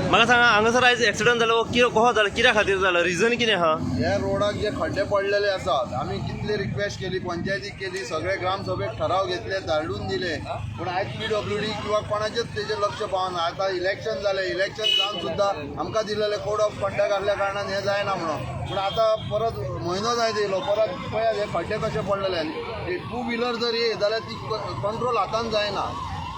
म्हाका सांगा, हांगासर आयज एक्सिडंट जालो, कितें कसो जालो, कित्या खातीर जालो, रिजन कितें आहा? ह्या रोडाक जे खड्डे पडलेले आसात, आमी कितले रिक्वेस्ट केली, पंचायतीक केली, सगळे ग्रामसभेक ठराव घेतले, धाडून दिले, पूण आयज पीडब्ल्यूडी किंवा कोणाचेच तेजेर लक्ष पावना. आतां इलेक्शन जालें, इलेक्शन जावन सुद्दां आमकां दिलेले कोड ऑफ कंडक्ट आसल्या कारणान हें जायना म्हणून. पूण आतां परत म्हयनो जायत येयलो, परत पळयात हे खड्डे कशे पडलेले. टू व्हिलर जर येयत जाल्यार ती कंट्रोल हातान जायना,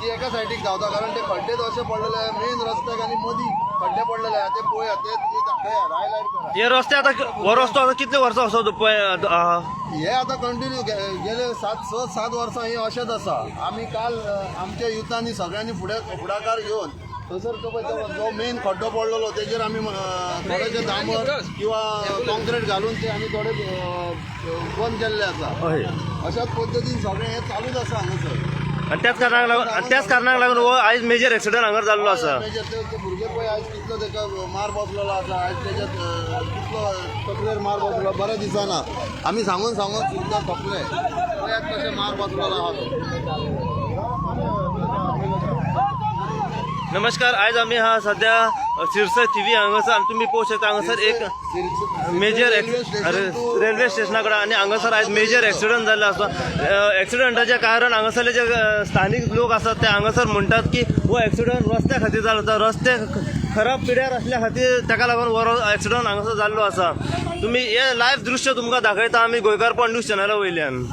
ती एका सायडीक धांवता, कारण ते खड्डे अशे पडलेले मेन रस्त्याक आनी मदीं खड्डे पडलेले आहा, ते पळयात, ते तुमी दाखयात, हायलायट करात. हे रस्ते आतां, हो रस्तो आतां कितले वर्सां असो पळय आहा? हे आतां कंटिन्यू गेले 7, 6, 7 वर्सां हे अशेंच आसा. आमी काल आमच्या युथांनी सगळ्यांनी फुडें फुडाकार घेवन थंयसर तो पळय तो जो मेन खड्डो पडलेलो तेजेर आमी थोडेशे डांबर किंवा कॉन्क्रीट घालून ते आमी थोडे बंद केल्ले आसा. हय. अशाच पद्दतीन सगळें हें चालूच आसा हांगासर. आनी त्याच कारणाक लागून हो आयज मेजर एक्सिडंट हांगार जाल्लो आसा. मेजर ते ते भुरगे पळय आयज कितलो तेका मार बसलेलो आसा, आयज तेज्या कितलो तकलेर मार बसलो, बरें दिसना. आमी सांगून सांगून सुद्दां थकले. पळयात कशें मार बसलेलो आहा तो. नमस्कार, आयज आमी हा सध्या सिरसर थिवी हांगासर आनी तुमी पळोवंक शकता हांगासर एक मेजर रेल्वे स्टेशना कडेन आनी हांगासर आयज मेजर एक्सिडंट जाल्लो आसा. एक्सिडंटाचें कारण हांगासरले जे स्थानीक लोक आसात ते हांगासर म्हणटात की हो एक्सिडंट रस्त्या खातीर जालो आसा. रस्ते खराब पिड्यार असल्या खातीर ताका लागून हो एक्सिडंट हांगासर जाल्लो आसा. तुमी हे लायव्ह दृश्य तुमकां दाखयता आमी गोंयकारपण न्यूज चॅनला वयल्यान.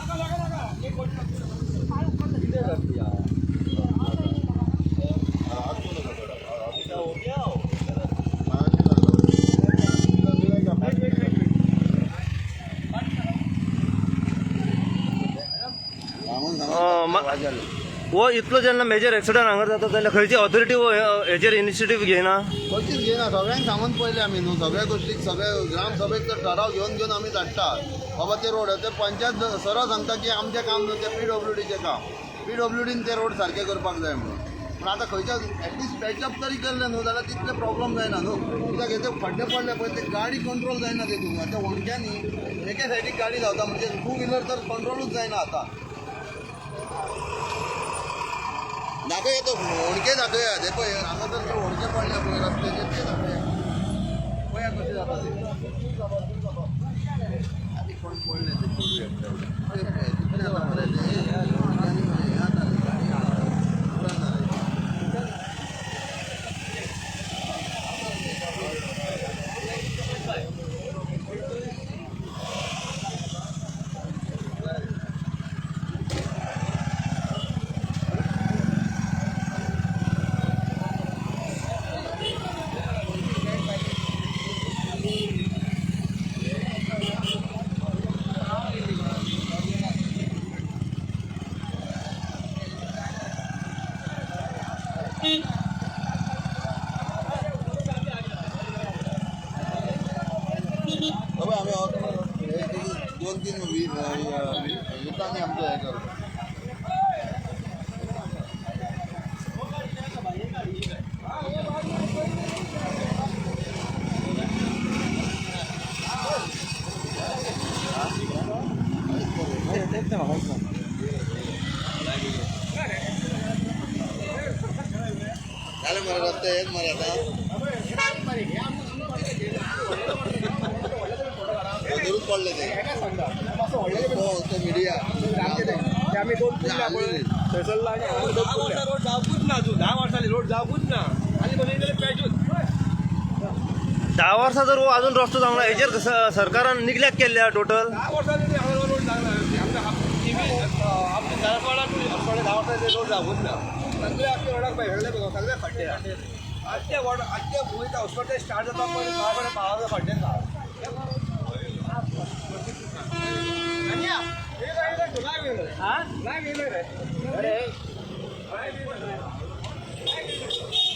सांगून सांगून हो इतलो जेन्ना मेजर एक्सिडंट हांगा जाता जाल्यार खंयची ऑथॉरिटी हेजेर इनिशिएटीव घेयना? खंयचीच घेयना. सगळ्यांक सांगून पळयलें आमी न्हू, सगळ्या गोश्टीक सगळे ग्रामसभेक तर ठराव घेवन घेवन आमी धाडटात बाबा ते रोड. ते पंचायत सरळ सांगता की आमचें काम न्हू, तें पीडब्ल्यूडीचें काम, पीडब्ल्यूडीन ते रोड सारके करपाक जाय म्हणून. पूण आतां खंयच्या एटलिस्ट पॅचअप तरी केल्लें न्हू जाल्यार तितले प्रॉब्लम जायना न्हू. कित्याक हे ते खड्डे पडले पळय, ते गाडी कंट्रोल जायना तितून. आतां होणक्यांनी एके सायडीक गाडी धांवता, म्हणजे टू व्हिलर तर कंट्रोलूच जायना. आतां दाखया तो होणके, दाखया ते पळय, हांगा तर ते होणके पडले पळय रस्त्याचेर, ते दाखया, पळया कशें जाता ते. आनी कोण पडले ते करूया. ते पळय, तितलें जाता मरे ते. होणक्यांनी मरे, हें जाता रे, गाडी पुराय ना रे. बाबा आमी हे 2-3 युथांनी आमचें हें करता. जालें मरे, रस्ते हेच मरे आतां. धरून पडले ते. हो, ते मिडिया. आमी दोन पुरल्या पळय थंयसरला आनी हांगा दोन पुरल्या. रोड जावपूच ना अजून, 10 वर्सांनी रोड जावपूच ना आनी बसयतले पॅचूच. 10 वर्सां जर हो अजून रस्तो जावंक ना, हेजेर सरकारान निग्लेक्ट केल्ले आहा टोटल. 10 वर्सांनी हांगा रोड जावना. आमकां टिवी आमच्या दारसवाडा थोडे 10 वर्सांनी रोड जावपूच ना. सगळे आमच्या रोडाक पळय, सगळे सगळे खड्डे आहा. आजच्या वॉर्ड आजच्या भूंय हॉस्पिटल स्टार्ट जाता पळय, गांवा कडेन पावला खड्डे ना.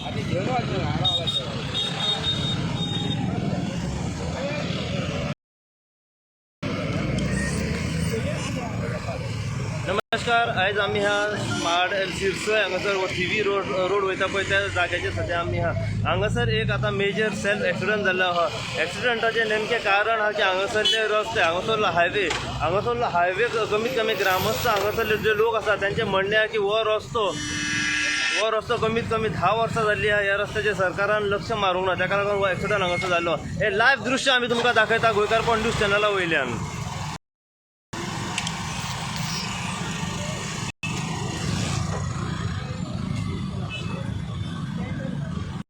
आनी घेवन वचना हांगा. नमस्कार, आयज आमी ह्या माड सिरसय हांगासर थिवी रोड रोड वयता पळय त्या जाग्याचेर सद्या आमी आहा. हांगासर एक आतां मेजर सेल्फ एक्सिडंट जाल्लो आहा. एक्सिडंटाचें नेमकें कारण आहा की हांगासरले रस्ते, हांगासरलो हायवे, हांगासरलो हायवे कमीत कमी ग्रामस्थ हांगासरले जे लोक आसा तांचें म्हणणें आहा की हो रस्तो हो रस्तो कमीत कमी 10 वर्सां जाल्ली आहा. ह्या रस्त्याचेर सरकारान लक्ष मारूंक ना. ताका लागून हो एक्सिडंट हांगासर जाल्लो. हे लायव्ह दृश्य आमी तुमकां दाखयता गोंयकारपण न्यूज चॅनला वयल्यान.